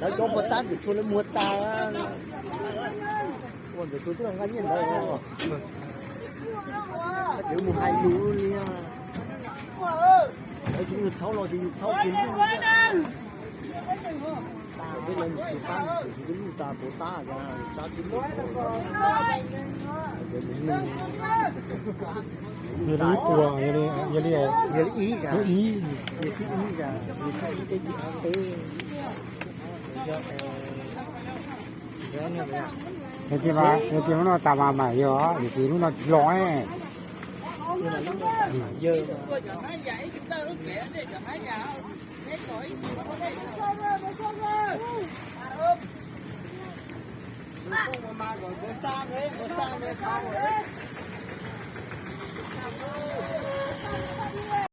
Lawv cov puas tab ntawm txhua lawv muag tas. Ua ntawm txhua twb nqa nyiaj ntawd. Lawv mus hais lus li. Lawv tsis yug thaub los ces yug thaub kiag lub. Peb lawv mus tus tab ntawm txhua lub tas puas tab tas tsab tib lub. Yog li ib puas, yog li, yog li ib zas, yog li ib zas, yog li ib zas. Yog tias lub no tas mas mam yog, yog tias lub no tsis los ne.